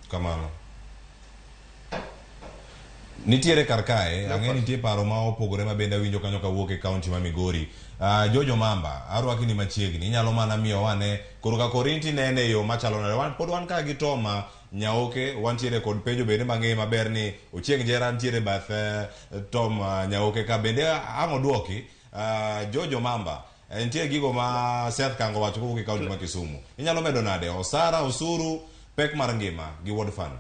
Kamano. Nitiere kar kae, ang'e nitie paro ma opogore ma bende awinjo kanyo kawuok e kaunti ma Migori. Jojo Mamba, arwaki ni machiegni, inyalo mana miyo wane koro ka korinti nene e yo machalo nade. Wan, pod wan ka gi Toma Nyaoke, wantiere kod penjo bende mang'eye maber ni Ochieng' Njera nitiere bath Tom Nyaoke ka bende ang' oduoki. Jojo Mamba, nitie gigo ma Seth Kango wacho kowuok e kaunti ma Kisumu. Inyalo medo nade osara, osuru, pek mar ngima gi Ward Fund?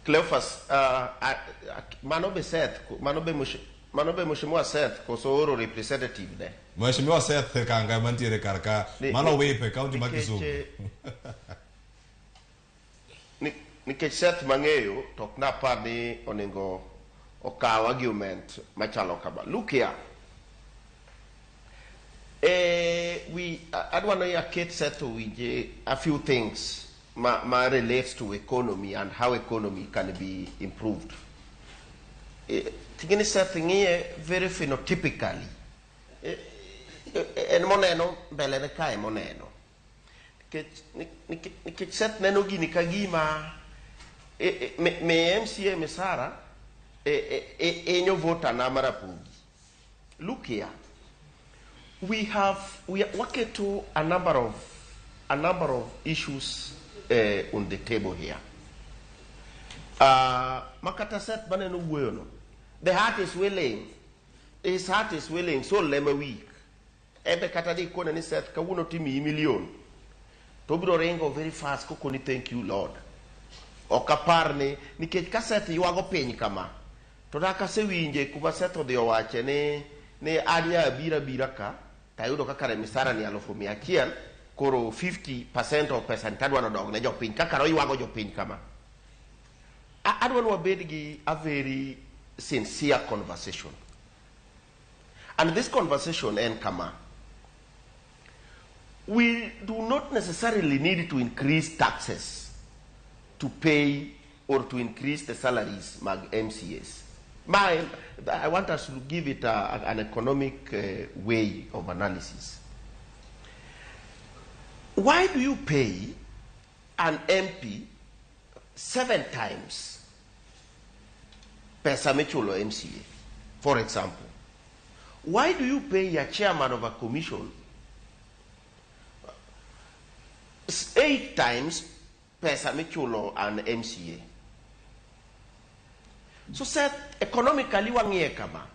Cleophas, mano be Seth, mano be mano be Mheshimiwa Seth koso oro representative ne? Mheshimiwa Seth Kanga mantiere kar ka, mano wip e kaunti ma Kisumu. Nikech Seth mang'eyo to ok napar ni onego okaw argument machalo kama. Look here. We adwa ni aket Seth owinje a few things ma relates to economy and how economy can be improved. Ting'eni Seth ng'iye very phenotypically. En moneno mbele ne kae moneno. Nikech Seth neno gini ka gima me MCA misara enyo voter na marapogi. Look here. We have we waketo a number of issues on the table here. Makata Seth maneno wuoyo no. The heart is willing. His heart is willing, soul ema weak. Ebe kata di kone ni Seth kawuono timiyi million. To obiro ringo very fast kokoni thank you Lord. Ok apar ni nikech ka Seth ywago piny kama to dak asewinje kuma Seth odhi owache ni an nya abira abira ka tayudo kaka kare misara ni 100,000, koro 50% of pesa ni tadwa nodog ne jopiny kaka oywago jopiny kama. Adwa ni wabed gi a very sincere conversation. And this conversation en kama. We do not necessarily need to increase taxes to pay or to increase the salaries mag MCAs. I want us to give it an economic way of analysis. Why do you pay an MP seven times pesa michulo MCA, for example? Why do you pay a chairman of a commission eight times pesa michulo an MCA? So Seth, economically wang'iye kama.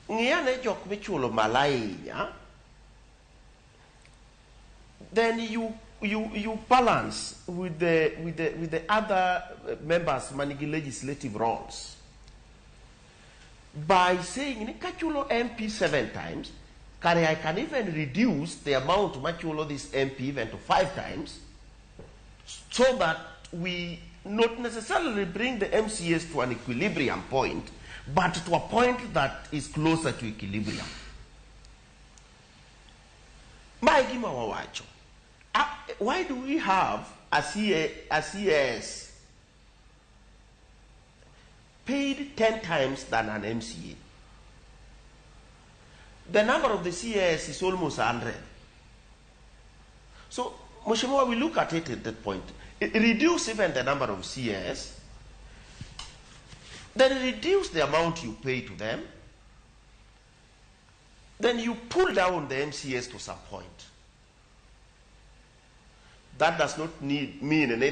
Ng'iyane jok michulo malo ahinya, then you balance with the other members manigi legislative roles by saying ni kachulo MP seven times, kare I can even reduce the amount machulo this MP even to five times, so that we not necessarily bring the MCAs to an equilibrium point, but to a point that is closer to equilibrium. Mae gima wawacho. Why do we have a CA, a CAS paid 10 times than an MCA? The number of the CAS is almost 100. So, Mheshimiwa, we look at it at that point. Reduce even the number of CAS, then reduce the amount you pay to them, then you pull down the MCAs to some point. That does not need mean ni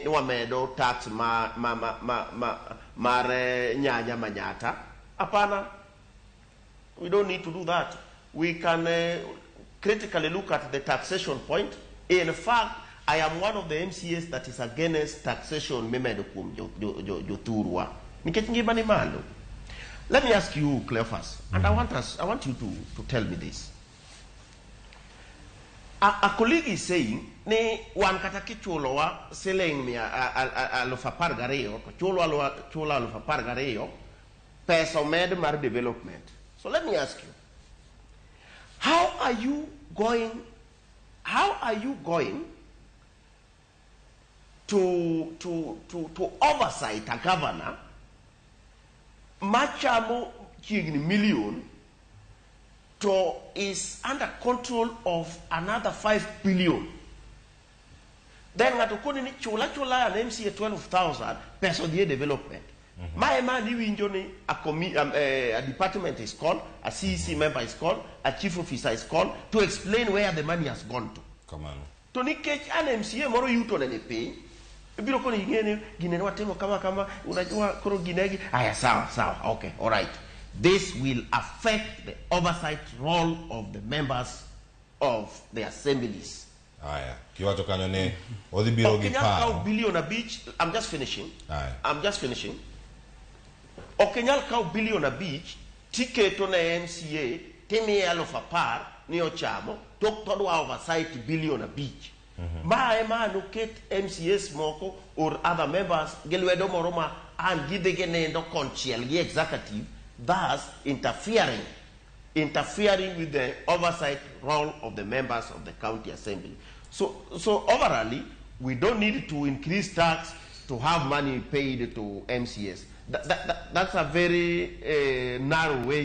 wamedo tax ma mar nyanya manyata. Hapana. We don't need to do that. We can critically look at the taxation point. In fact, I am one of the MCAs that is against taxation mimedo kuom jothurwa. Nikech ngima ni malo. Let me ask you, Cleophas, and I want you to tell me this. A colleague is saying ni wan kata kichulowa siling 12,000 to chulo 12,000 pesa omed mar development. So let me ask you, how are you going to oversight a governor machamo chiegni million? to is under control of another 5 billion. Then ng'ato koni ni chula chula an MCA 12,000 pesa odhi e development. Ma ema niwinjo ni a department is called, a CEC member is called, a chief officer is called to explain where the money has gone to. Kamano. To nikech an MCA moro yuto ne ni piny, ibiro koni ing'e ni gine ne watimo kama kama, unajua koro ginegi, aya sawa sawa, okay, all right. This will affect the oversight role of the members of the assemblies. Aya, kiwacho kanyo ni odhi biro Ok gi inyal kawo paro. billion abich, I'm just finishing. Aya. I'm just finishing. Ok inyal kawo billion abich tiketo ne MCA timiye 10,000 ni ochamo to todwa oversight billion abich. Ma ema noket MCAs moko or other members gi lwedo moro ma an gidhi ginindo konchiel gi executive, thus interfering with the oversight role of the members of the county assembly. So overall, we don't need to increase tax to have money paid to MCAs. That's a very narrow way.